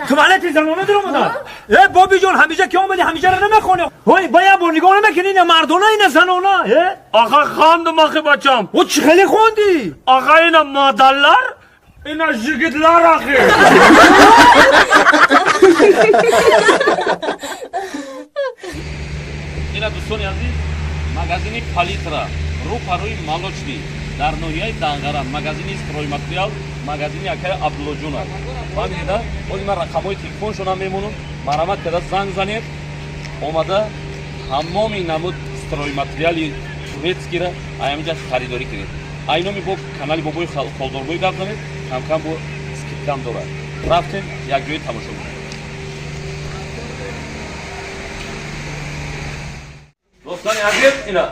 توالت زنانه در اومدن. ای بابی جان همیشه که اومدی همیشه رو نمیخونی. وای بایا با نگاه نمیکنی اینا مردونه اینا زنانه. آقا خواندم آخه بچم. او چه خیلی خوندی؟ آقا اینا مادرlar اینا جیگیدlar آخه. اینا دوستان عزیز магазини Палитра рӯпарои Молочный дар ноҳияи Данғара, магазини стройматериал, магазини акаи Абдуллоҷон аст. Фаҳмидед? Ҳозир ман рақамҳои телефоншонам мемонам, марҳамат карда занг занед, омада ҳамоми намуд стройматериали турецкира ҳаминҷа харидорӣ кунед. Айноми бо канали бобои Холдорбой гап занед, камкам бо скидкам дорад. Рафтем якҷоя тамошо кунем. Дӯстони азиз, ина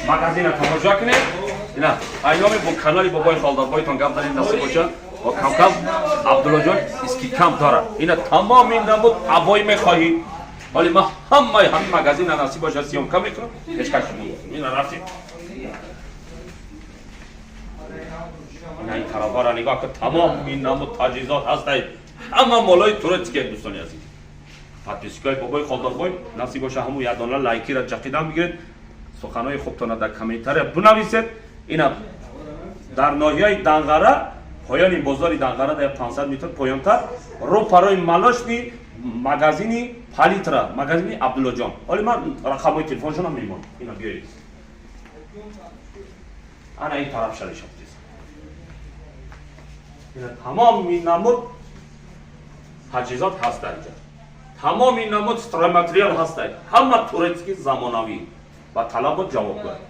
магазина тамошо кунед. Ина айноми бо канали бобои Холдорбойтон гап занед, насиб бошад ва камкам Абдуллоҷон скидкам дорад. Ина тамоми намуд обои мехоҳӣ. Ҳоли ман ҳамаи ҳамин магазина насиб бошад съёмка мекунам, пешкаш шумо. Ина рафтем. Ина ин тарафҳоро нигоҳ кун, тамоми намуд таҷҳизот ҳастад, ҳама молои турецкие. Дӯстони азиз, подписчикои бобои Холдорбой, насиб боша ҳамун як дона лайкира ҷақидан бигиред, суханои хубтона дар комментария бинависед. Ина дар ноҳияи Данғара, поёни бозори Данғара, дар 500 метр поёнтар, рӯпарои Молочный, магазини Палитра, магазини Абдуллоҷон. Ҳоли ман рақамҳои телефоншонам мемонам. Ина биёед, ана ин тараф шалиша. Ина тамоми намуд таҷҳизот ҳаст дар инҷа, тамоми намуд стройматериал ҳастад, ҳама турецкий, замонавӣ ба талабот ҷавобгӯяд.